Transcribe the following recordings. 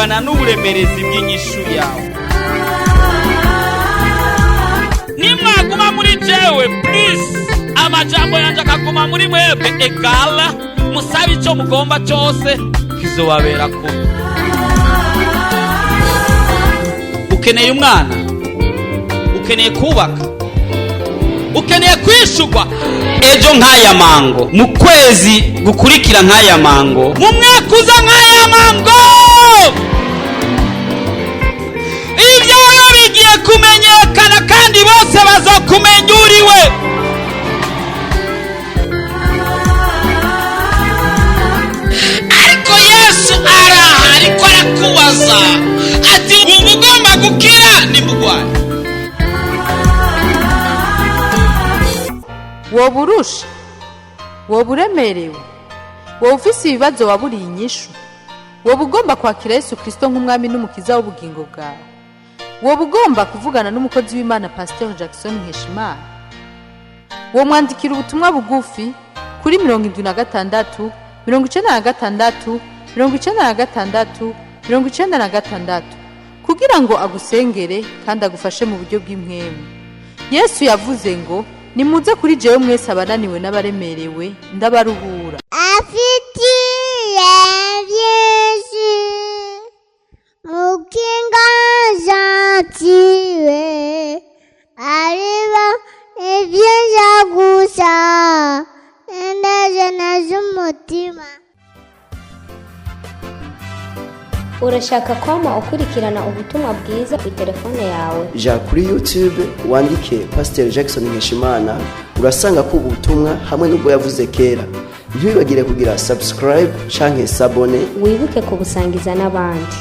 Bungana n'uburemerezi bw'inyishu yawe. Nimwaguma muri jewe, please, amajambo yanjye akaguma muri mwebwe, egala musabe icyo mugomba cyose, kizobabera kumwe. Ukeneye umwana, ukeneye kubaka, ukeneye kwishurwa ejo nk'aya mango, mu kwezi gukurikira nk'aya mango, mu mwaka uza nk'aya mango. Ibyawe bigiye kumenyekana kandi bose bazokumenya uriwe. Ariko Yesu araha, ariko arakubaza ati: "Wumva ugomba gukira nimugwaye?" Woba urusha, woba uremerewe, woba ufise ibibazo waburiye inyishu, woba ugomba kwakira Yesu Kirisito nk'umwami n'umukiza w'ubugingo bwawe, woba ugomba kuvugana n'umukozi w'Imana Pasiteri Jackson Nkeshimana, womwandikira ubutumwa bugufi kuri 76 96 96 96 kugira ngo agusengere kandi agufashe mu buryo bw'impwemu. Yesu yavuze ngo: "Nimuze kuri jewe mwese abananiwe n'abaremerewe, ndabaruhura." Afitiye byinshi mukinga gentile, ariba ibyiza gusa indajana z'umutima. Urashaka kwama ukurikirana ubutumwa bwiza ku telefone yawe? Ja kuri YouTube wandike Pasiteri Jackson Nkeshimana, urasanga ko ubutumwa hamwe n'ubwo yavuze kera. Ntiwibagire kugira subscribe canke s'abonner. Wibuke kubusangiza n'abandi.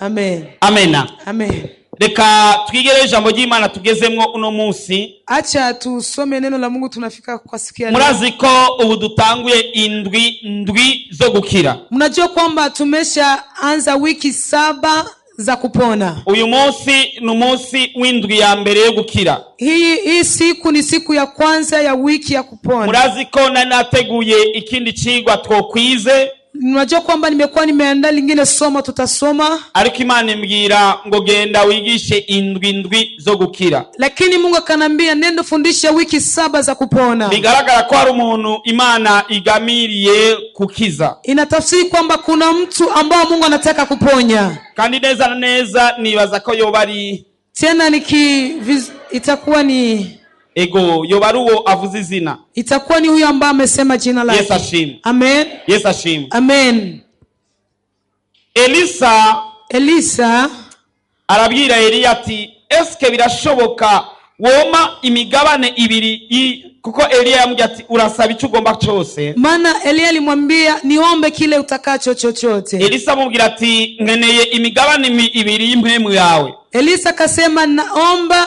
Amen. Amena. Amen. Reka twigere ijambo ry'Imana tugezemwo uno munsi. Acha tusome neno la Mungu tunafika kwa siku ya leo. Murazi ko ubu dutanguye indwi ndwi zo gukira. Mnajua kwamba tumeshaanza wiki 7 za kupona. Uyu munsi ni umunsi w'indwi ya mbere yo gukira. Hii siku ni siku ya kwanza ya wiki ya kupona. Murazi ko nari nateguye ikindi cigwa twokwize. Mnajua kwamba nimekuwa nimeandaa lingine somo tutasoma. Ariko Imana imbwira ngo genda wigishe indwi ndwi zo gukira. Lakini Mungu akanambia nenda fundishe wiki 7 za kupona. Bigaragara ko hari umuntu Imana igamiriye kukiza. Inatafsiri kwamba kuna mtu ambao Mungu anataka kuponya. Kandi neza na neza nibaza ko yoba ari tena itakuwa ni ego, yoba ari uwo avuze izina. Itakuwa ni huyo ambaye amesema jina lake. Yesu ashimwe. Amen. Yesu ashimwe. Amen. Elisa arabwira Eliya ati: "Eske birashoboka woma imigabane ibiri?" Kuko Eliya yamubwiye ati: "Urasaba icyo ugomba cyose." Maana Eliya alimwambia niombe kile utakacho chochote. Elisa amubwira ati: "Nkeneye imigabane ibiri y'impwemu yawe." Elisa akasema naomba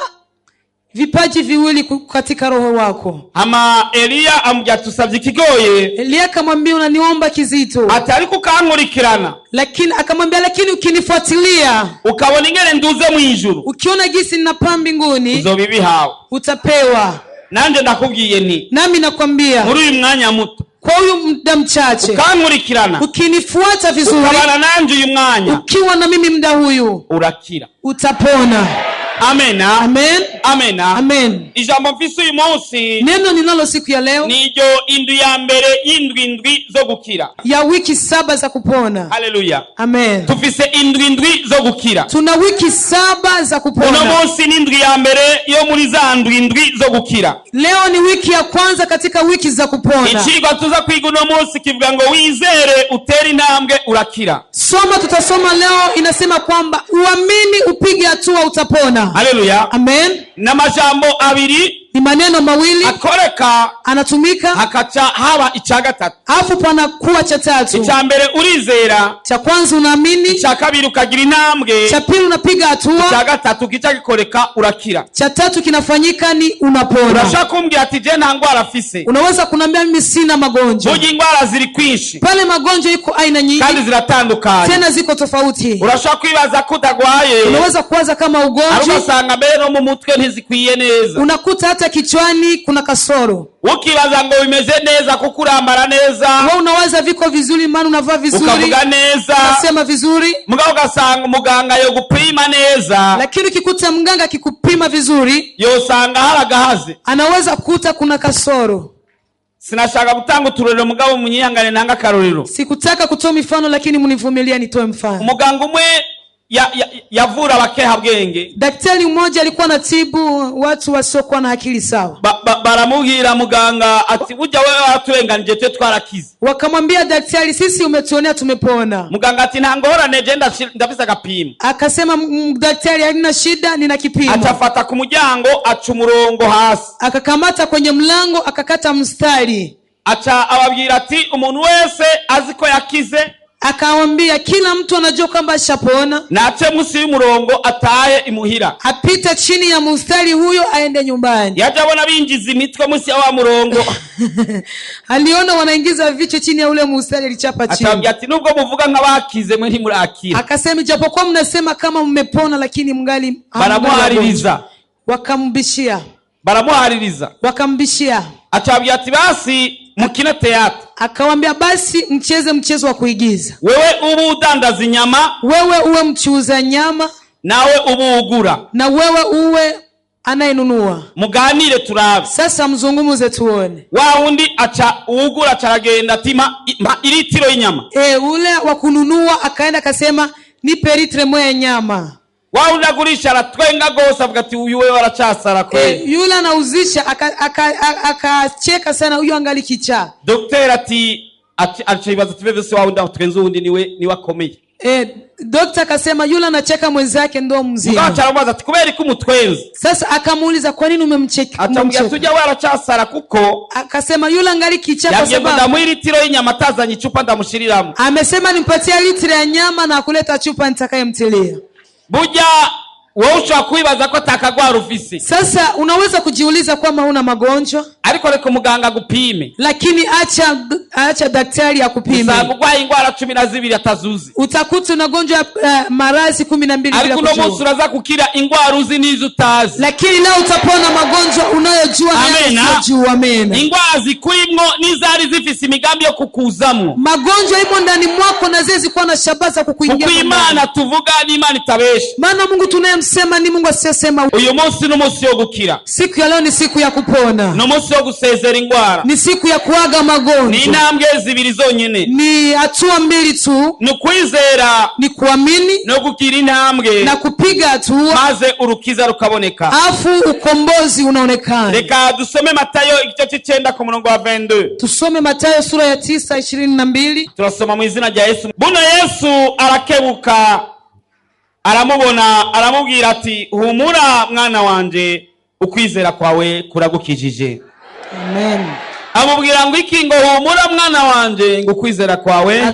vipaji viwili katika roho wako. Ama Eliya amubwira ati: "Usabye ikigoye." Eliya akamwambia unaniomba kizito. Ati ariko ukankurikirana. Lakini akamwambia lakini ukinifuatilia, ukabona ingene nduze mu ijuru, ukiona jinsi ninapaa mbinguni, uzobibihawe, utapewa. Nanje ndakubwiye nti, nami nakwambia, muri uyu mwanya muto, kwa huyu muda mchache, ukankurikirana, ukinifuata vizuri, ukabana nanje uyu mwanya, ukiwa na mimi muda huyu, urakira, utapona. Amen. Amen. Amen. Amen. Ijambo mfise uyu munsi, neno ninalo siku ya leo, niryo indwi ya mbere y'indwi ndwi zo gukira, ya wiki 7 za kupona. Haleluya. Amen. Tufise indwi ndwi zo gukira. Tuna wiki 7 za kupona. Uno munsi ni indwi ya mbere yo muri za ndwi ndwi zo gukira. Leo ni wiki ya kwanza katika wiki za kupona. Icigwa tuza kwiga uno munsi kivuga ngo wizere utere intambwe urakira. Somo tutasoma leo inasema kwamba uamini upige hatua utapona. Haleluya. Amen. N'amajambo abiri. Ni maneno mawili akoreka, anatumika, hakaca haba icya gatatu. Afu panakuwa cha tatu. Icya mbere urizera, Cha kwanza unaamini, icya kabiri ukagira intambwe, cha pili unapiga icya hatua, gatatu kica gikoreka urakira. Cha tatu kinafanyika ni unapona. Urashaka kumbwira ati je nta ndwara afise. Unaweza kuniambia mimi sina magonjwa. Burya indwara ziri kwinshi Pale magonjwa iko aina kandi nyingi, ziratandukanye. tena ziko tofauti. Urashobora kwibaza ko utagwaye, Unaweza kuwaza kama ariko ugonjwa, ugasanga mbere no mu mutwe ntizikwiye neza. Unakuta hata kichwani kuna kasoro. Ukibaza ngo bimeze neza kuko urambara neza, Wewe unawaza viko vizuri, maana unavaa vizuri, ukavuga neza, unasema vizuri, mugabo ugasanga umuganga yogupima neza, lakini ukikuta mganga akikupima vizuri, yosanga hari agahaze. Anaweza kukuta kuna kasoro. Sinashaka gutanga uturorero, mugabo munyihangane ntanga akarorero. Sikutaka kutoa mifano, lakini mnivumilia nitoe mfano. Umuganga umwe yavura abakehabwenge. Daktari mmoja alikuwa anatibu watu wasiokuwa na akili sawa. Baramubwira muganga ati burya wewe waraturenganije twe twarakize. Wakamwambia daktari, sisi umetuonea, tumepona. Muganga ati nta ngorane, je ndafise agapimo. Akasema, daktari, halina shida, nina kipimo." Acafata ku muryango aca umurongo hasi. Akakamata kwenye mlango akakata mstari. Aca ababwira ati umuntu wese azi ko yakize, Akawambia kila mtu anajua kwamba ashapona, nace munsi y'umurongo atahe imuhira. Apite chini ya mstari huyo aende nyumbani. Yaje abona binjiza imitwe munsi ya wa murongo. Aliona wanaingiza vichwa chini ya ule mstari, alichapa chini. Acabwira ati nubwo muvuga nk'abakize mwe ntimurakira. Akasema ijapokuwa mnasema kama mmepona, lakini mngali Baramuhaririza. Wakambishia. Baramuhaririza. Wakambishia. Acabwira ati basi mukine teatro. Akawambia basi mcheze mchezo wa kuigiza. Wewe ubu udandaza inyama, Wewe uwe mchuuza nyama, nawe ubu ugura, na wewe uwe anayenunua. Muganire turabe. Sasa mzungumuze tuone. Wa wundi aca uwugura aca aragenda ati mpa iritiro y'inyama. Ule wa kununua akaenda akasema nipe litre moja ya nyama. Wa wundi agurisha aratwenga gose avuga ati uyu wewe aracasara kweli. Yule anauzisha akacheka sana, huyu angali kichaa. Dogiteri ati aca yibaza ati vyose wa wundi atwenze uwundi niwe akomeye. Dokta akasema yule anacheka mwenzake ndo mzima. Mugabo aca aramubaza ati kubera iki umutwenze? Sasa akamuuliza kwa nini umemcheka? Acamubwira Umemcheka? ati ujya we aracasara kuko Akasema yule angali kichaa kwa yambwiye ngo sababu ndamuha iritiro y'inyama atazanye icupa ndamushiriramo. amesema nimpatie litri ya nyama na kuleta chupa nitakayemtilia. Burya wowe ushobora kwibaza ko atakagwara ufise. Sasa unaweza kujiuliza kwamba huna magonjwa, ariko reka umuganga agupime, lakini acha daktari akupime. Usanga urwaye ingwara 12 atazuzi. Utakuta unagonjwa maradhi 12 bila Ariko uno munsi kujua. uraza kukira ingwara uzi n'izo utazi. Lakini leo utapona magonjwa unayojua na yale Amena. usiyojua. Amena. Ingwara zikurimwo n'izari zifise imigambi yo kukuzamwo. Magonjwa imo ndani mwako na zile zilikuwa na shabaha za kukuingia Kuko ndani. Imana tuvuga n'Imana itabesha. Maana Mungu tunayemsema ni Mungu asiyesema. Uyu munsi n'umunsi wo gukira. Siku ya leo ni siku ya kupona. N'umunsi wo gusezera ingwara. Ni siku ya kuaga magonjwa. Ni intambwe zibiri zonyene. Ni hatua mbili tu. Ni ukwizera, Ni kuamini no kugira intambwe, na kupiga hatua, maze urukiza rukaboneka. afu ukombozi unaonekana. Reka dusome Matayo igice c'icenda ku murongo wa 22. Tusome Matayo sura ya 9:22. Turasoma mu izina rya Yesu. Buno Yesu arakebuka aramubona aramubwira ati humura mwana wanje, ukwizera kwawe kuragukijije. Amen. Amubwira ngo iki? Ngo humura mwana wanje, ngo ukwizera kwawe.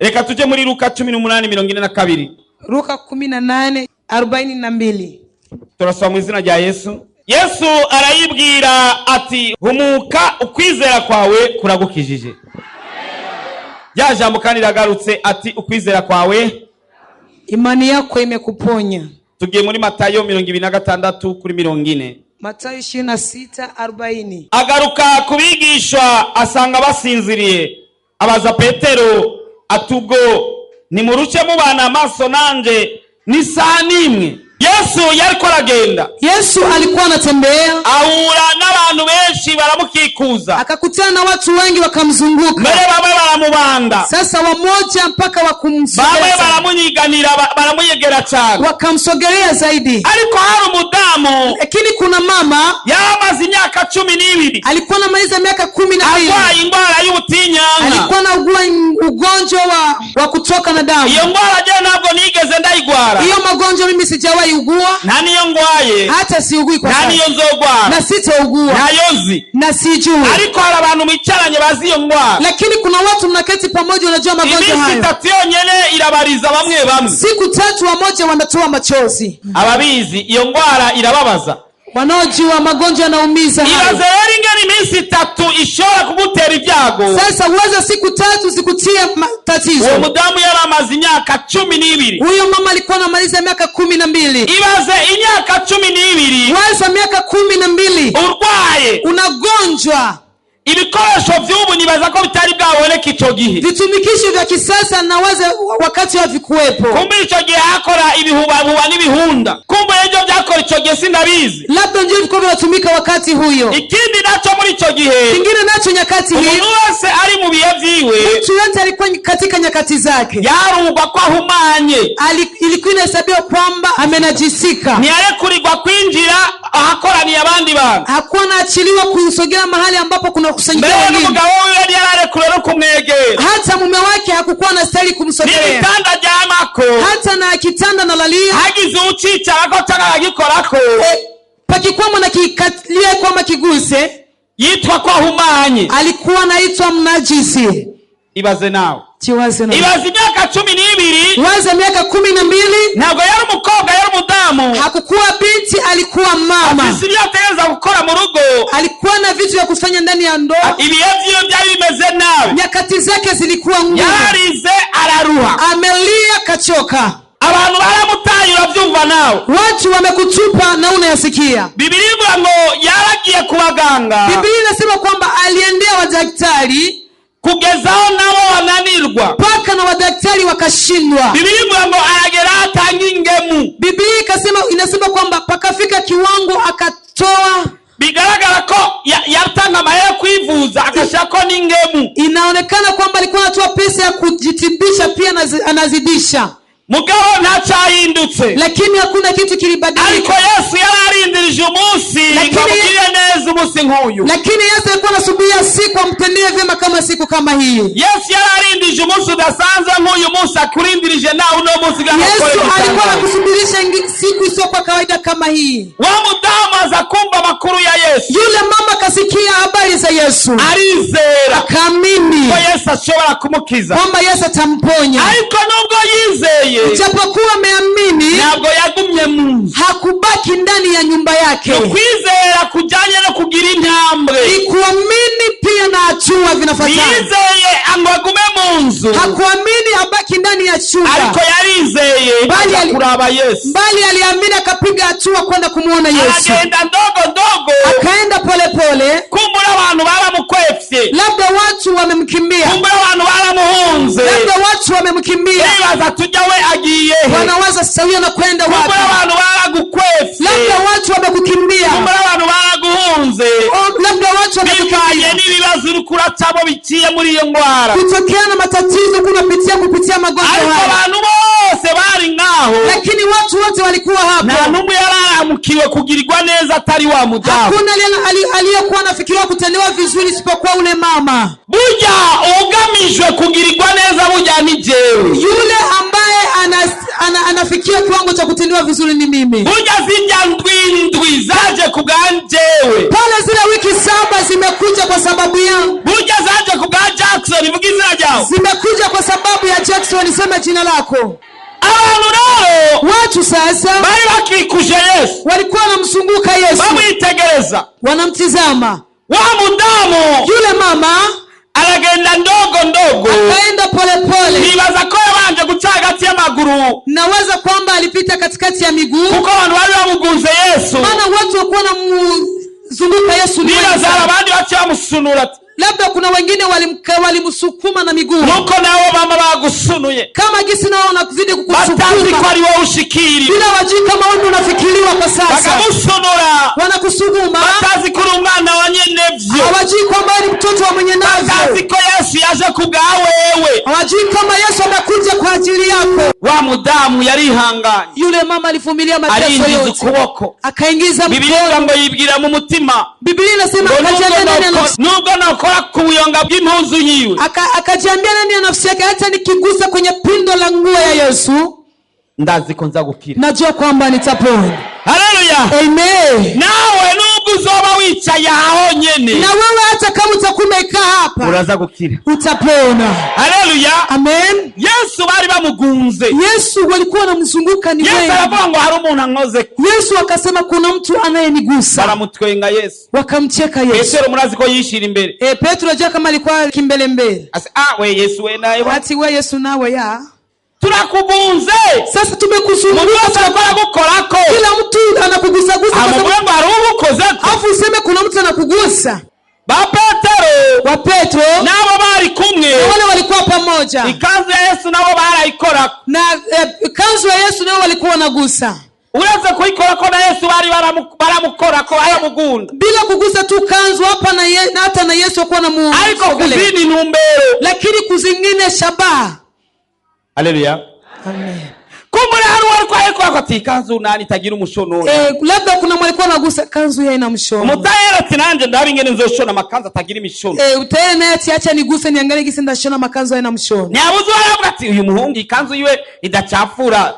Reka tuje muri Luka 18:42. Luka 18:42. Turasoma mu izina rya Yesu. Yesu arayibwira ati humuka, ukwizera kwawe kuragukijije. Rya jambo kandi riragarutse ati ukwizera kwawe, imani yako imekuponya. Tugiye muri Matayo 26 kuri 40. Matayo 26:40. Agaruka kubigishwa asanga basinziriye, abaza Petero ati ubwo nimuruce mubana amaso nanje ni saa n'imwe? Yesu yariko aragenda. Yesu alikuwa anatembea, ahura n'abantu benshi baramukikuza, akakutana na watu wengi wakamzunguka. Mbere bamwe baramubanda, Sasa wamoja mpaka bamwe wakumsogelea, baramunyiganira, baramuyegera cyane, wakamsogelea zaidi. Ariko hari umudamu Lakini kuna mama yaramaze imyaka 12. Alikuwa anamaliza miaka 12. Arwaye indwara y'ubutinyanka. Alikuwa anaugua ugonjwa wa kutoka na damu. Iyo ndwara je ntabwo nigeze ndayigwara. Hiyo magonjwa mimi sijawahi ugua. Nta niyo ngwaye. Hata siugui kwa Nta sasa. niyo nzogwara. Na sitaugua. Ntayo nzi. Na sijui. Ariko hari abantu mwicaranye bazi iyo ndwara. Lakini kuna watu mnaketi pamoja unajua magonjwa Iminsi hayo. 3 yonyene irabariza bamwe bamwe. Siku 3 wamoja wanatoa machozi. Ababizi iyo ndwara irababaza. Wanaojua magonjwa yanaumiza hayo. Ibaze rero ingene iminsi 3 ishobora kugutera ibyago. Sasa uweza siku 3 zikutie tatizo. Uwo mudamu yari amaze imyaka 12. Huyo mama alikuwa anamaliza miaka 12. Ibaze imyaka 12. Waza miaka 12. Urwaye. Unagonjwa. Ibikoresho vy'ubu nibaza ko bitari bwaboneka ico gihe. Vitumikisho vya kisasa na waza wakati havikuwepo. Kumbe ico gihe hakora ibihubahuba n'ibihunda. Kumbe ibyo byakora ico gihe sindabizi. Labda ndio vilikuwa vinatumika wakati huyo. Ikindi naco muri ico gihe. Kingine nacho nyakati hii. Umuntu wese ari mu bihe vyiwe. Mtu yote alikuwa katika nyakati zake. Yarugwa ko ahumanye. Ilikuwa inahesabiwa kwamba amenajisika. Ntiyarekurirwa kwinjira ahakoraniye abandi bantu. Hakuwa anaachiliwa kusogea mahali ambapo kuna kusanyika wengine. Umugabo wiwe yari yararekuriwe no kumwegera. Hata mume wake hakukuwa anastahili kumsogelea. N'ibitanda aryamako. Hata na kitanda nalalia. Hagize ucicarako canke akagikorako. Pakikwamo na kikalia kwamba kiguse. Yitwa ko ahumanye. Alikuwa anaitwa mnajisi. Ibaze nawe. Jiwaze nawe. Ibaze imyaka 12. Waza miaka 12. Ntabwo yari umukobwa, yari umudamu. Hakukuwa binti, alikuwa mama. Afise ibyo ategereza gukora mu rugo. Alikuwa na vitu vya kufanya ndani ya ndoa. Ibihe vyiwe byari bimeze nabi. Nyakati zake zilikuwa ngumu. Yararize araruha. Amelia kachoka. Abantu baramutaye uravyumva nawe. Watu wamekutupa na unayasikia. Bibiliya ivuga ngo yaragiye ku baganga. Biblia inasema kwamba aliendea wadaktari kugezaho nabo wananirwa. Paka na wadaktari wakashindwa. Bibiliya ivuga ngo aragera atanga ingemu. Biblia inasema kwamba pakafika kiwango akatoa. Bigaragara ko yatanga amahera kwivuza akashako n'ingemu. Inaonekana kwamba alikuwa anatoa pesa ya kujitibisha pia anazidisha. Mugabo ntacahindutse. Lakini hakuna kitu kilibadilika. Ariko Yesu yararindirije umunsi ngo amugirire neza umunsi nk'uyu. Lakini Yesu alikuwa anasubiria siku amtendee vyema kama siku kama hii. Yesu yararindirije umunsi udasanzwe nk'uyu munsi akurindirije nawe uno munsi ngo Yesu akore alikuwa anakusubirisha siku isiyo kwa kawaida kama hii. Wa mudamu aza kumva amakuru ya Yesu. Yule mama akasikia habari za Yesu. Arizera. Akaamini ko Yesu ashobora kumukiza. Kwamba Yesu atamponya. Ariko nubwo yizeye, japokuwa ameamini, ntabwo yagumye mu nzu. Hakubaki ndani ya nyumba yake. Ukwizera kujanye no kugira intambwe. Ni kuamini pia na hatua vinafuatana. Yizeye ngo agume mu nzu. Hakuamini abaki ndani ya chumba. Ariko yarizeye bali kuraba Yesu. Bali aliamini akapiga hatua kwenda kumuona Yesu. Aragenda ndogo ndogo. Akaenda pole pole. Kumbura abantu baramukwefye. Labda watu wamemkimbia. Kumbura abantu baramuhunze. Labda watu wamemkimbia. Bibaza tujya we agiye he. Wanawaza sasa huyo anakwenda wapi? Kumbura abantu baragukwefye. Labda watu wamekukimbia. Kumbura abantu baraguhunze. Labda watu wamekukimbia. Bivanye n'ibibazo uriko uracamo biciye muri iyo ndwara. Kutokea na matatizo kunapitia kupitia magonjwa Ariko haya. abantu bose bari ngaho. Lakini watu wote walikuwa hapo. Nta n'umwe yararamukiwe kugirirwa neza atari wa mudamu. Hakuna aliyekuwa anafikiriwa kutendewa vizuri isipokuwa ule mama. Burya ugamijwe kugirirwa neza burya ni jewe. Yule ambaye anafikia kiwango cha kutendewa vizuri ni mimi. Burya zirya ndwi zaje kubwa jewe. Pale zile wiki 7 zimekuja kwa sababu yangu. Burya zaje kubwa Jackson, vuga izina ryawe. Zimekuja kwa sababu ya Jackson, sema jina lako. Abantu rero watu sasa bari bakikuje Yesu. Walikuwa wanamzunguka Yesu. Bamwitegereza. Wanamtizama. Wa mudamu yule mama aragenda ndogo ndogo. Akaenda pole pole. Nibaza ko yabanje guca hagati y'amaguru. Nawaza kwamba alipita katikati ya miguu. Kuko abantu bari bamugunze Yesu. Maana watu walikuwa wanamzunguka Yesu. Nibaza abandi baciye bamusunura. Labda kuna wengine walimsukuma na miguu. Nuko nao mama bagusunuye. Kama gisi nao wanakuzidi kukusukuma. Batazi ko ari wowe ushikiri. Bila wajui kama wewe unafikiriwa kwa sasa. Bakamusunura. Wanakusukuma. Batazi ko uri umwana wa nyenevyo. Hawajui kwamba ni mtoto wa mwenye navyo. Batazi ko Yesu Yesu yaje ku bwa wewe. Hawajui kama Yesu amekuja kwa ajili yako. Wa mudamu yarihanganye, Yule mama alivumilia mateso arinjiza yote, ukuboko. akaingiza Bibiliya mkono. ivuga ngo yibwira mu mutima Biblia inasema ngo akajiambia ndani ya nafsi, nubwo nokora ku buyonga bw'impuzu yiwe, akajiambia ndani ya nafsi yake, hata nikigusa kwenye pindo la nguo ya Yesu ndazi ko nza gukira. najua kwamba nitapona. Haleluya! Amen. Nawe nubwo uzoba wicaye aha honyene, Na wewe hata kama utakuwa umekaa hapa uraza gukira. utapona. Haleluya! Amen. Yesu bari bamugunze. Yesu walikuwa wanamzunguka ni Yesu wengi. aravuga ngo hari umuntu ankoze. Yesu akasema kuna mtu anayenigusa. Baramutwenga Yesu. Wakamcheka Yesu. Petero murazi ko yishira imbere. Petro ajua kama alikuwa kimbelembele, Ati, ah, we Yesu we nawe ati we Yesu nawe ya turakugunze, sasa umuntu tumekuzunguka, wese ariko aragukorako, kila mtu anakugusagusa kwa sababu- amubwira ngo hari ubukozeko. alafu useme kuna mtu anakugusa. Ba Petero Wa Petro nabo bari kumwe, na wale walikuwa pamoja ikanzu ya Yesu nabo barayikorako. na kanzu ya Yesu nao walikuwa wanagusa. Uretse kuyikorako na Yesu bari baramukorako, baramugunda, Bila kugusa tu kanzu hapa na, na hata na Yesu akuwa na ariko ku zindi ntumbero. lakini kuzingine shabaha. Haleluya! Amen. Kumbura hari uwari kwayikorako ati ikanzu nani itagira umushono. Labda kuna mwalikuwa anagusa kanzu ya ina mshono. Umutayeri ati nanjye ndaba ingene nzoshona amakanzu atagira imishono. Utayari naye ati acha niguse niangalie gisi ndashona makanzu haina mshono. Ntiyabuze uwaravuga ati uyu muhungu ikanzu yiwe idacafura,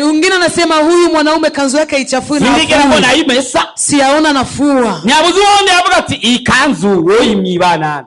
Mwingine anasema huyu mwanaume kanzu yake haichafui na sindigera hafui. mbona ayimesa. Siyaona nafua. Ntiyabuze uwundi yavuga ati iyi kanzu woyimwibanana.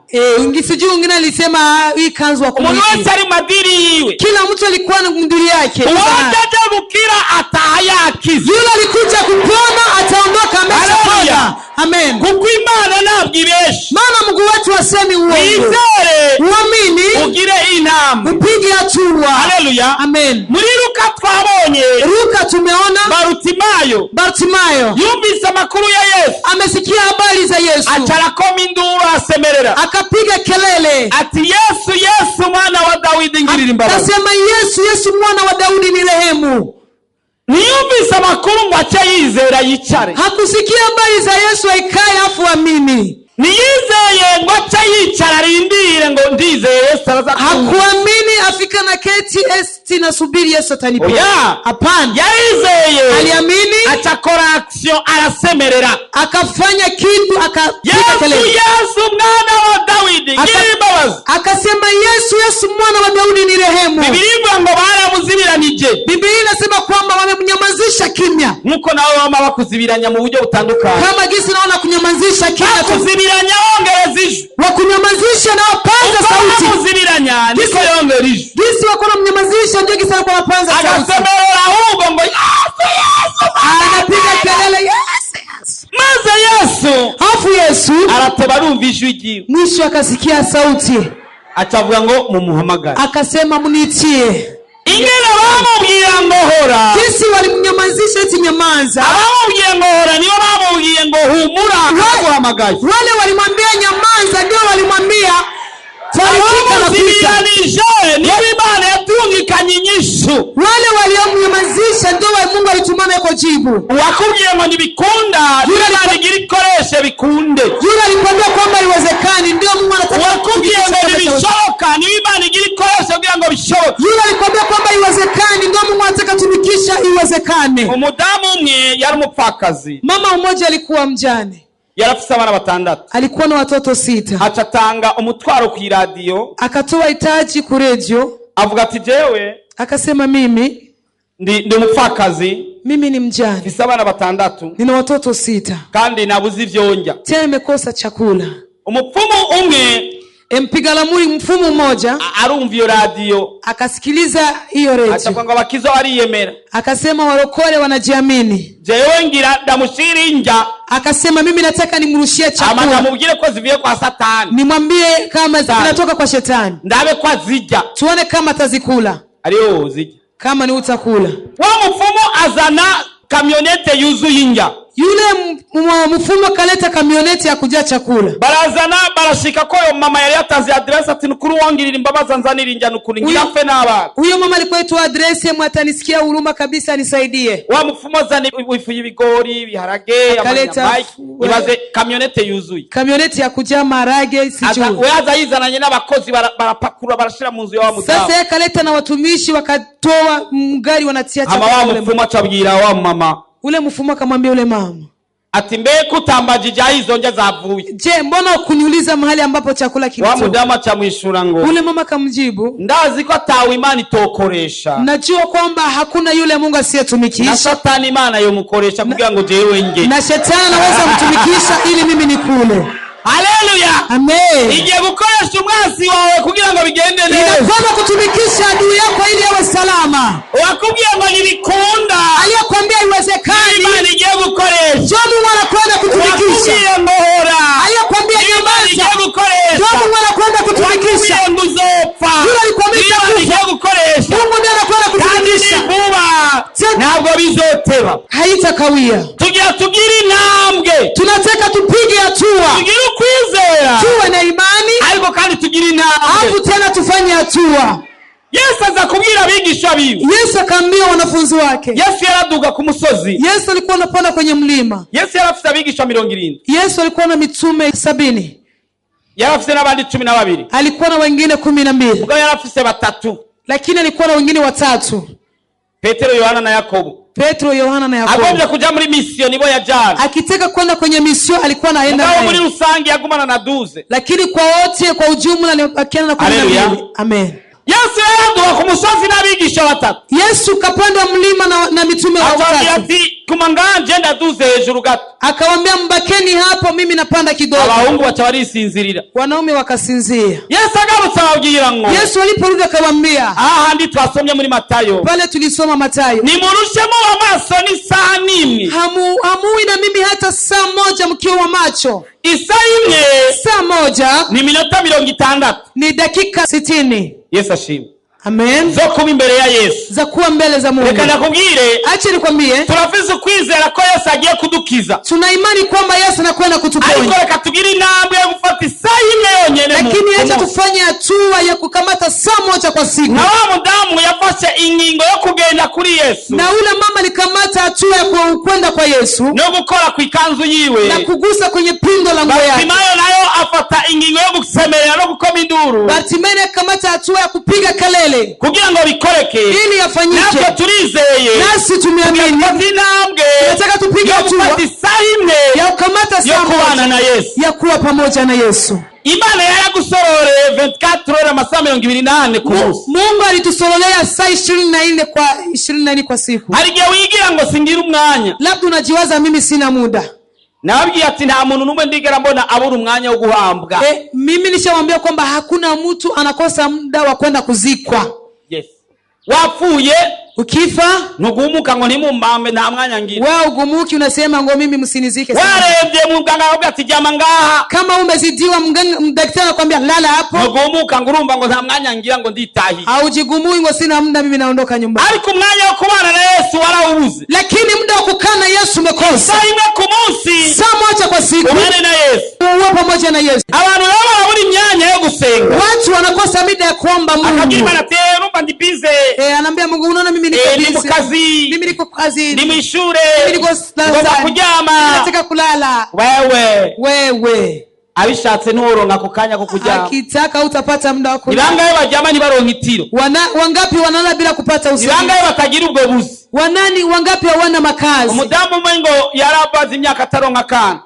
Sijui mwingine alisema hii kanzu Umuntu wese hakumuibia. ari mu madiri yiwe, Kila mtu alikuwa na mdiri yake. uwaje aje gukira ataha yakize, Yule alikuja kupona ataondoka ameshapona. Haleluya. Amen. Kuko Imana ntabwo ibesha. Maana Mungu wetu hasemi uongo. Wizere, Uamini, ugire intambwe. upige hatua. Haleluya! Amen. Muri Luka twabonye Luka tumeona Barutimayo Bartimayo yumvise amakuru ya Yesu, amesikia habari za Yesu, aca arakoma induru asemerera akapiga kelele ati Yesu, Yesu mwana wa Dawidi, ngirira imbabazi. akasema, Yesu, Yesu mwana wa Daudi ni rehemu. Ntiyumvise amakuru ngo ace yizera yicare. Hakusikia habari za Yesu aikae afu amini. Ntiyizeye ngo ace yicara arindire ngo ndizeye Yesu araza kumva. Hakuamini afika na keti esti nasubiri Yesu ataniponya. Oya. Hapana, Yarizeye, aliamini aca akora action, arasemerera, akafanya kitu, akapiga Yesu, kelele, Yesu mwana wa Dawidi, ngirira imbabazi. akasema, Yesu, Yesu mwana wa Daudi ni rehemu. Bibiliya ivuga ngo baramuzibiranije, Biblia inasema kwamba wamemnyamazisha kimya, nk'uko nawe bama bakuzibiranya mu buryo butandukanye, kama gisi naona kunyamazisha kimya tu. Bakuzibiranya wongereza ijwi. Wakunyamazisha na wapanza Uko sauti, bamuzibiranya niko yongera ijwi, gisi wako namnyamazisha ndio gisi alikuwa anapanza sauti, agasemerera ahubwo ngo Yesu, Yesu mwana wa anapiga kelele Yesu, Yesu. Maze Yesu Alafu Yesu arateba arumva ijwi ryiwe, mwisho akasikia sauti, acavuga ngo mumuhamagare. akasema mniitie. Ingene bamubwira ngo hora, Gisi walimnyamazisha eti nyamaza, abamubwiye ngo hora nibo bamubwiye ngo humura akaguhamagaye. wale walimwambia nyamaza ndio walimwambia farikika na kuita. Abamuzibiranije nibo Imana yatungikanye inyishu. Wale waliomnyamazisha ndio wa Mungu alitumana kwa jibu. Uwakubwiye ngo ntibikunda, Yule Imana igira ikoreshe bikunde. Yule alikwambia kwamba haiwezekani, ndio Mungu anataka Uwakubwiye ngo kufikisha. ntibishoboka, niba Imana igira ikoreshe kugira ngo bishoboke. Yule alikwambia kwamba haiwezekani, ndio Mungu anataka tumikisha iwezekane. Umudamu umwe yari umupfakazi, Mama mmoja alikuwa mjane, yari afise abana batandatu, alikuwa na watoto 6. aca atanga umutwaro ku iradiyo, Akatoa hitaji ku redio, avuga ati jewe akasema mimi ndi umupfakazi, mimi ni mjane, mfise abana batandatu, nina watoto 6, kandi nabuze ivyo ndya. tena nimekosa chakula. Umupfumu umwe Mpiga lamuri mfumu mmoja arumva iyo radiyo, akasikiliza hiyo redio, acavuga ngo abakiza bariyemera, akasema warokole wanajiamini. jewe ngira ndamushira indya, Akasema mimi nataka nimrushie ama chakula, ndamubwire ko zivuye kwa Satani, nimwambie kama zinatoka kwa shetani, ndabe ko azirya, tuone kama atazikula, ariyo zirya. kama ni utakula. Wa mupfumu azana kamyonete yuzuye indya. Yule mfumo akaleta kamioneti ya kujaa chakula. Barazana barashika ko yo mama yari yatanze aderesi ati nukuri wangirira imbabazi anzanira injyana ukuri ngira mfe n'abana. Huyo mama alikuwa itoa adresi, atanisikia huruma kabisa anisaidie. Wa mupfumu azana ifu y'ibigori, ibiharage, Akaleta amanyama, ibaze kamyonete yuzuye. Kamioneti ya kujaa maharage sijui. We aza yizananye n'abakozi barapakurura barashira mu nzu ya wa mudamu. Sasa yeye akaleta na watumishi wakatoa mgari wanatia Hama chakula wa ule mupfumu acabwira wa mama. Ule mfumo akamwambia ule mama, ati mbega utambajije aho izo ndya zavuye? Je, mbona ukuniuliza mahali ambapo chakula Wa kilitoka? mudamu acamwishura ngo, Ule mama akamjibu, ndazi ko atawe Imana itokoresha. najua kwamba hakuna yule Mungu asiyetumikisha. Na satani Imana yomukoresha kugira ngo jewe nge. Na shetani anaweza kumtumikisha ili mimi nikule. Haleluya. Amen. Igiye gukoresha umwansi wawe kugira ngo bigende neza. Inakwenda kutumikisha adui yako ili awe salama. Wakubwiye ngo ntibikunda. Aliyekwambia haiwezekani. Imana igiye gukoresha. Njoo Mungu anakwenda kutumikisha. Wakubwiye ngo hora. Aliyekwambia Imana nyamaza. igiye gukoresha. Njoo Mungu anakwenda kutumikisha. Wakubwiye ngo uzopfa. Yule alikwambia Imana utakufa. igiye gukoresha. Mungu ndiye anakwenda Kandi kutumikisha. ni vuba. Ntabwo bizoteba. Haitakawia. Tugira tugire intambwe. Tunataka tupige hatua. Tugire ukwizera. Tuwe na imani. Ariko kandi tugire intambwe. Alafu tena tufanye hatua. Yesu aza kubwira abigisha biwe. Yesu akaambia wanafunzi wake. Yesu yaraduga ku musozi. Yesu alikuwa anapanda kwenye mlima. Yesu yarafise abigisha 70. Yesu alikuwa na mitume 70. Yarafise n'abandi 12. Alikuwa na wengine 12. Mugabo yarafise 3. Lakini alikuwa na wengine 3. Petero, Yohana na Yakobo. Petro, Yohana na Yakobo. Agombye kuja muri mission nibo yajana. Akitaka kwenda kwenye mission alikuwa anaenda Mugabo naye. muri rusange yagumana na 12. Lakini kwa wote kwa ujumla alibakiana na 12. Haleluya. Amen. Yesu yaraduga ku musozi n'abigisha 3. Yesu kapanda mlima na mitume Akababwira 3. ati kuma nganje ndaduze hejuru gato. Akawaambia mbakeni hapo mimi napanda kidogo. Abahungu baca barisinzirira. Wanaume wakasinzia. Yesu agarutse ababwira ngo, Yesu aliporudi akawaambia, ahandi twasomye muri Matayo. Pale tulisoma Matayo. Nimurushemo amaso n'isaha n'imwe. Hamui na mimi hata saa moja mkiwa wa macho. Isaha imwe Saa moja ni minota 60. ni dakika 60. Yesu ashimwe. Amen. Zo kuba imbere ya Yesu. Za kuwa mbele za Mungu. Reka ndakubwire, Acha nikwambie, turafise ukwizera ko Yesu agiye kudukiza. tuna imani kwamba Yesu anakwenda kutuponya. Ariko reka tugire intambwe yo gufata isaha imwe yonyene mu Lakini acha munsi. tufanye hatua ya kukamata saa moja kwa siku. Na wa mudamu yafashe ingingo yo kugenda kuri Yesu. Na ule mama alikamata hatua ya kwenda kwa Yesu. No gukora ku ikanzu yiwe. Na kugusa kwenye pindo la nguo yake. Bartimayo nayo afata ingingo yo gusemerera no gukoma induru. Bartimayo akamata hatua ya kupiga kelele. Kugira ngo bikoreke. Ili yafanyike. Natwe turizeye. Nasi tumeamini. Tugafata intambwe. Tunataka tupige Yo hatua. gufata isaha imwe. Ya kukamata Yo saa kubana moja. na Yesu. Ya kuwa pamoja na Yesu. Imana yaragusororeye 24 heures amasaha 24 ku munsi. Mungu alitusorolea saa 24 kwa 24 kwa siku. Hari igihe wigira ngo singira umwanya. Labda unajiwaza mimi sina muda. Nababwiye ati nta muntu n'umwe ndigera mbona abura umwanya wo guhambwa. Mimi nishamwambia kwamba hakuna mtu anakosa muda wa kwenda kuzikwa. Yes. Wapfuye ukifa ntugumuka ngo ntimumbambe nta mwanya ngira. Wewe ugumuki unasema ngo mimi msinizike sana. Warebye muganga akakubwira ati jyama ngaha. Kama umezidiwa daktari anakuambia lala hapo. Ntugumuka ngo urumva ngo nta mwanya ngira ngo nditahiye. Haujigumui ngo sina muda mimi naondoka nyumbani. Ariko umwanya wo kubana na Yesu warawubuze. Lakini muda wa kukaa na Yesu umekosa. Isaha imwe ku munsi. Saa moja kwa siku. Ubane na Yesu. Uwe pamoja na Yesu. Abantu rero barabura imyanya yo gusenga. Watu wanakosa mida ya kuomba Mungu. Akabwira Imana ati, urumva ndi busy. Anaambia Mungu unaona mimi niko Ndi mu busy. kazi. Mimi niko kazi. Ndi mu ishure. Mimi niko Ngomba kuryama. Nataka kulala. Wewe. Wewe. Abishatse nturonka ako kanya ko kuryama. Akitaka utapata muda wa kulala. Ni bangahe baryama ntibaronke itiro? Wangapi wanalala bila kupata usingizi? Ni bangahe batagira ubwo buzi? Wanani wangapi hawana makazi? Umudamu umwe ngo yarabaze imyaka ataronka akana.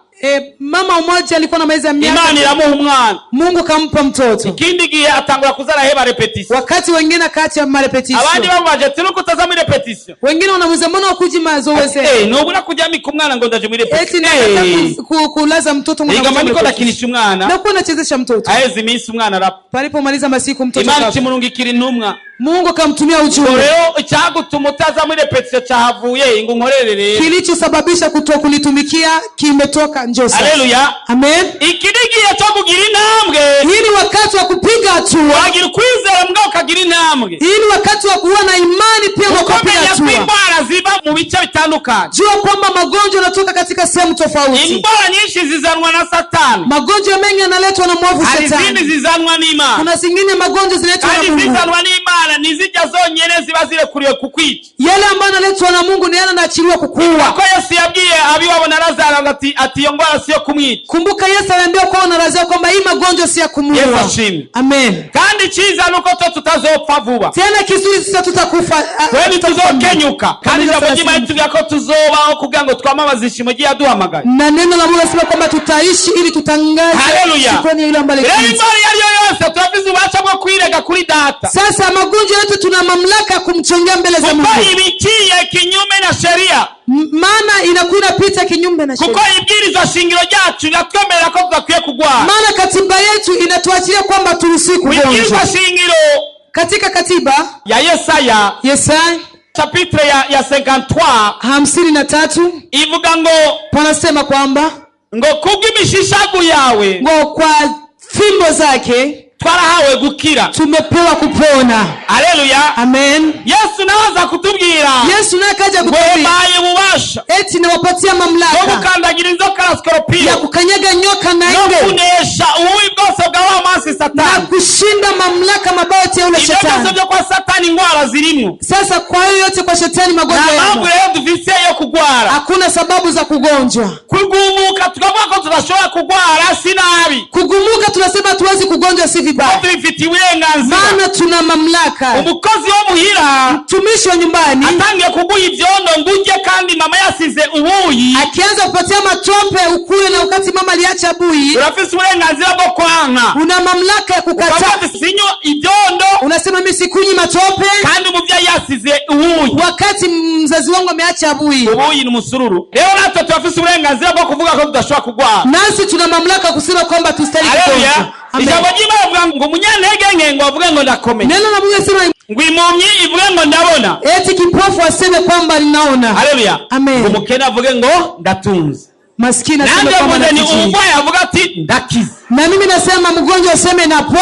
Mama mmoja alikuwa na maiza miaka. Imana iramuha umwana. Mungu kampa mtoto. Ikindi gihe atangura kuzara heba repetition. Wakati wengine akaacha marepetition. Abandi bamubaje ati nuko utaza muri repetition. Wengine wanamuuliza mbona ukuji mazoezi? Nubura kujyamika umwana ngo ndaje muri repetition. Eti nataka kulaza mtoto ngo Inga ndaje muri ndiko repetition. ndakinisha umwana. Na kuwa nachezesha mtoto. Aheze iminsi umwana arapfa. Palipomaliza masiku mtoto Imana akafa. ikimurungikira intumwa. Mungu akamtumia ujumbe. Rero icyagutuma utaza muri repetisiyo cyahavuye ngo unkorere rero. Kilichosababisha kuto kunitumikia kimetoka, njoo sasa. Haleluya. Amen. Iki ni igihe cyo kugira intambwe. Hii ni wakati wa kupiga hatua. Wagira ukwizera mbwa ukagira intambwe. Hii ni wakati wa kuwa na imani pia kwa kupiga ukomenya ko hatua. indwara ziva mu bice bitandukanye. Jua kwamba magonjwa yanatoka katika sehemu tofauti. Indwara nyinshi zizanwa na Satani. Magonjwa mengi yanaletwa na mwovu Hari izindi shetani. zizanwa n'Imana. Kuna zingine magonjwa zinaletwa na Kandi Mungu. izizanwa n'Imana ntizijya zonyine ziba zirekuriwe kukwica. Yale ambayo yanaletwa na Mungu ni yale yanaachiliwa kukuua. Ko Yesu yabwiye abiwabo na Lazaro ngo ati iyo ndwara si iyo kumwica. Kumbuka Yesu aliambia kwa na Lazaro kwamba hii magonjwa si ya Yesu kumuua. ashimwe. Amen. Kandi icyiza ni uko twe tutazopfa vuba. Tena kizuri sasa tutakufa. Twe ntituzokenyuka. Kandi ijambo ry'Imana ritubwira ko tuzobaho kugira ngo twamamaze ishimo ry'iyaduhamagaye. Na neno la Mungu nasema kwamba tutaishi ili tutangaze Haleluya. shukrani ya yule ambaye Rero alituita. indwara iyo ari yo yose turafise ububasha bwo kwirega kuri Data. Sasa magonjwa yote tuna mamlaka ya kumchongea mbele za Kuko Mungu. ibiciye kinyume na sheria. Maana inakuwa inapita kinyume na Kuko sheria. ibwirizwa shingiro ryacu riratwemerera ko tudakwiye kugwara. Maana katiba yetu inatuachilia kwamba turuhusiwi Ibwirizwa kugonjwa. shingiro Katika katiba ya Yesaya Yesaya chapitre ya 53 53 ivuga ngo panasema kwamba ngo kubw'imishishagu yawe ngo kwa fimbo zake twarahawe gukira. tumepewa kupona. Haleluya. Amen. Yesu nawe aza kutubwira Yesu naye akaja ngo kutuambia mbaye ububasha eti nawapatia bwo mamlaka gukandagira inzoka na ya sikoropiyo kukanyaga nyoka na no nge kunesha ububi bwose bwa wa masi na Satani. kushinda mamlaka mabaya yote ya yule Ibyo byose shetani. byo kwa Satani indwara zirimwo. Sasa kwa hiyo yote kwa shetani magonjwa Nta mpamvu yamo. rero dufise yo kugwara. Hakuna sababu za kugonjwa. Kugumuka tukavuga ko tudashobora kugwara si nabi. Kugumuka tunasema hatuwezi kugonjwa si Ko vibaya, tubifitiye uburenganzira. maana tuna mamlaka. Umukozi wo muhira Mtumishi wa nyumbani atangiye kuguha ivyondo ngo urye kandi mama yasize ubuyi, akianza kupatia matope ukule, na wakati mama aliacha bui, urafise uburenganzira bwo kwanka. una mamlaka ya Ukavuga kukataa. ati sinywa ivyondo Unasema mimi sikunywi matope, kandi umuvyeyi yasize ubuyi. wakati mzazi wangu ameacha bui. Ubuyi ni umusururu. Rero natwe turafise uburenganzira bwo kuvuga ko tudashobora kugwara. Nasi tuna mamlaka kusema kwamba tustahili Haleluya. kugonjwa. Amen. Ijambo ry'Imana rivuga ngo umunyantege nke ngo avuge ngo ndakomeye, Neno la Mungu linasema ngo impumyi ivuge ngo ndabona. eti kipofu aseme kwamba ninaona. Haleluya. Amen. Ngo umukene avuge ngo ndatunze. Maskini aseme Nanjye kwamba mvuze ni natajiri. umurwayi avuga ati ndakize. Na mimi nasema mgonjwa aseme napo,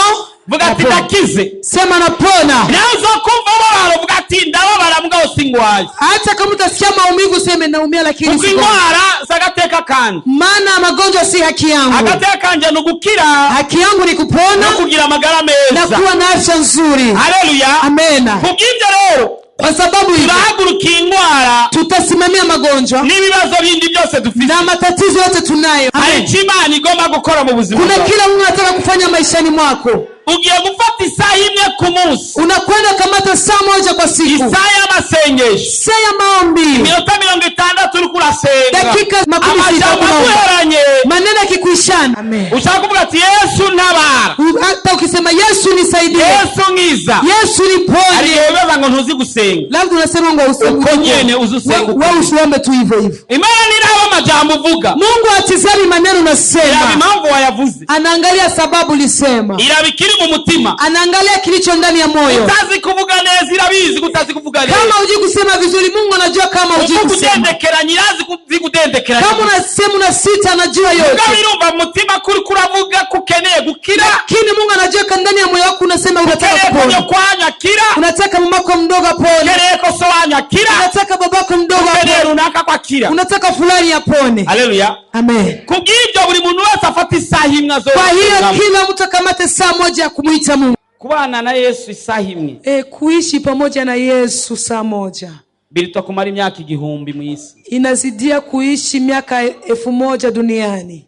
Vuga ati napona. ndakize. Sema napona. Nawe uzokumva ubabara uvuga ati ndababara mugabo singwaye. Hata kama utasikia maumivu useme naumia, lakini Kuko sigonjwa. indwara si agateka kanje. Maana magonjwa si haki yangu. Agateka kanje ni ugukira Haki yangu ni kupona no kugira amagara na meza. kuwa na afya nzuri. Haleluya. Amena. Kubw'ibyo rero Kwa sababu hivyo turahaguruka indwara tutasimamia magonjwa n'ibibazo bindi byose dufite. na matatizo yote tunayo. Hari Amen. icyo Imana igomba gukora mu buzima Kuna bwawe. kila Mungu anataka kufanya maishani mwako. Ugiye gufata isaha imwe ku munsi, Unakwenda kamata saa moja kwa siku, isaha y'amasengesho, saa ya maombi, iminota 60 uriko urasenga, dakika 60 amajambo kuomba, aguheranye, maneno yakikuishana. Amen. ushaka kuvuga ati Yesu ntabara, Hata ukisema Yesu nisaidie, Yesu nkiza, Yesu hari niponye, igihe wibaza ngo ntuzi gusenga, labda unasema ngo uko nyene uzi usenga uko. wewe usiombe tu hivyo hivyo. Imana ntiraba amajambo uvuga, Mungu hatizami maneno iraba unasema, impamvu wayavuze, anaangalia sababu ulisema, iraba ikiri mu mutima. anaangalia kilicho ndani ya moyo. Utazi kuvuga neza irabizi ko utazi kuvuga Kama neza. hujui kusema vizuri, Mungu anajua kama hujui Uvuga kusema. udendekeranya irazi ko uzi kudendekeranya. Kama unasema una sita, anajua Mugabo yote, irumva mu mutima ko uriko uravuga ko ukeneye gukira, lakini Mungu anajua ka ndani ya moyo wako unasema unataka ukeneye ko kupona, nyoko wanyu akira, unataka mamako mdogo apone, ukeneye ko so wanyu akira, unataka babako mdogo ukeneye apone, runaka ko akira. unataka fulani apone. Haleluya. Amen. Kubw'ibyo buri muntu wese afata isaha imwe Kwa hiyo azosengamo. kila mtu akamate saa moja ya kumwita Mungu. Kubana na Yesu isaha imwe Kuishi pamoja na Yesu saa moja biruta kumara imyaka 1000 mu isi. inazidia kuishi miaka 1000 duniani.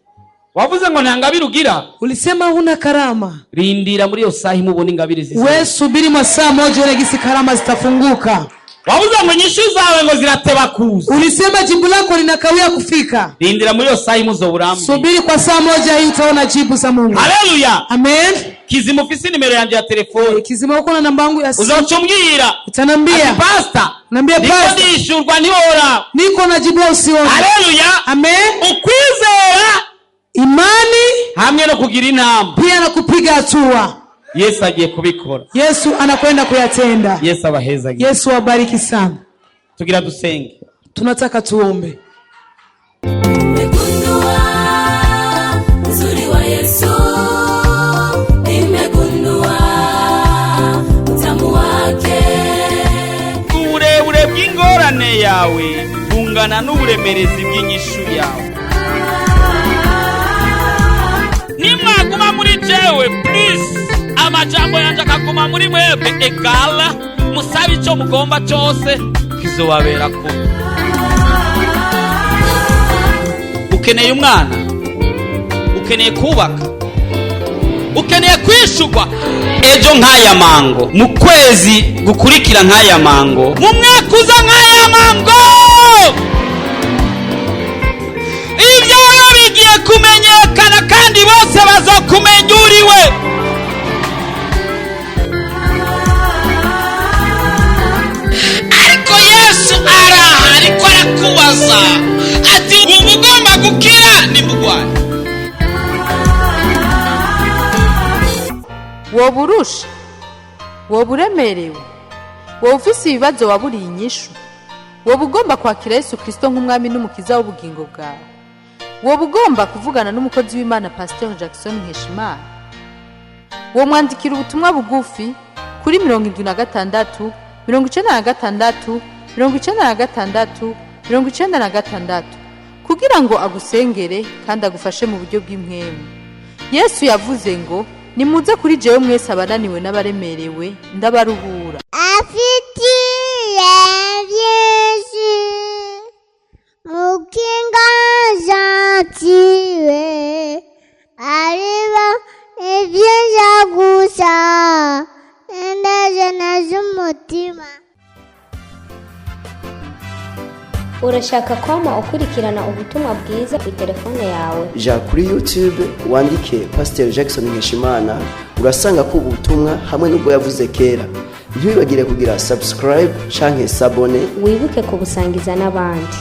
Wavuze ngo nta ngabire ugira, Ulisema huna karama, rindira muri iyo saha imwe ubone ingabire ziza. we subiri mwa saa moja uone gisi karama zitafunguka. Wavuze ngo inyishu zawe ngo zirateba kuza, Ulisema jibu lako linakawia kufika, rindira muri iyo saha imwe uzoburambiwe. subiri kwa saa moja hii utaona jibu za Mungu. Haleluya. Amen. Kizima ufise nimero yanjye ya telefone, Kizima, uko na namba yangu ya simu, uzoca umbwira ati utanambia pastor, Naambia niko pastor, ndishurwa ntiworaba. niko na jibu usione. Haleluya. Amen. Ukwizera Imani hamwe no kugira intambwe. pia na kupiga hatua. Yesu agiye kubikora. Yesu anakwenda kuyatenda. Yesu abahezagiye. Yesu wabariki sana. Tugira dusenge. Tunataka tuombe. Nimegundua uzuri wa Yesu, nimegundua utamu wake. Uburebure bw'ingorane yawe bungana n'uburemerezi bw'inyishu yawe. Nimwaguma muri jewe please, amajambo yanjye akaguma muri mwebwe, egala musabe icyo mugomba cyose kizobabera kuba. Ukeneye umwana, ukeneye kubaka, ukeneye kwishurwa ejo nk'aya mango, mu kwezi gukurikira nk'aya mango, mu mwaka uza nk'aya mango, ibyawe bigiye kumenyekana kandi bose bazokumenya uriwe. Ariko Yesu araha, ariko arakubaza ati: "Wumva ugomba gukira nimugwane?" Woba urusha, woba uremerewe, woba ufise ibibazo waburiye inyishu, woba ugomba kwakira Yesu Kirisito nk'umwami n'umukiza w'ubugingo bwawe, woba ugomba kuvugana n'umukozi w'Imana Pasiteri Jackson Nkeshimana, womwandikira ubutumwa bugufi kuri 76 96 96 96 kugira ngo agusengere kandi agufashe mu buryo bw'impwemu. Yesu yavuze ngo: "Nimuze kuri jewe mwese abananiwe n'abaremerewe, ndabaruhura." Afitiye byinshi mukinga gentile ariba ibyiza gusa indajana z'umutima. Urashaka kwama ukurikirana ubutumwa bwiza ku telefone yawe? Ja kuri YouTube wandike Pasiteri Jackson Nkeshimana, urasanga ko ubutumwa hamwe n'ubwo yavuze kera. Ntiwibagire kugira subscribe canke s'abonner. Wibuke kubusangiza n'abandi.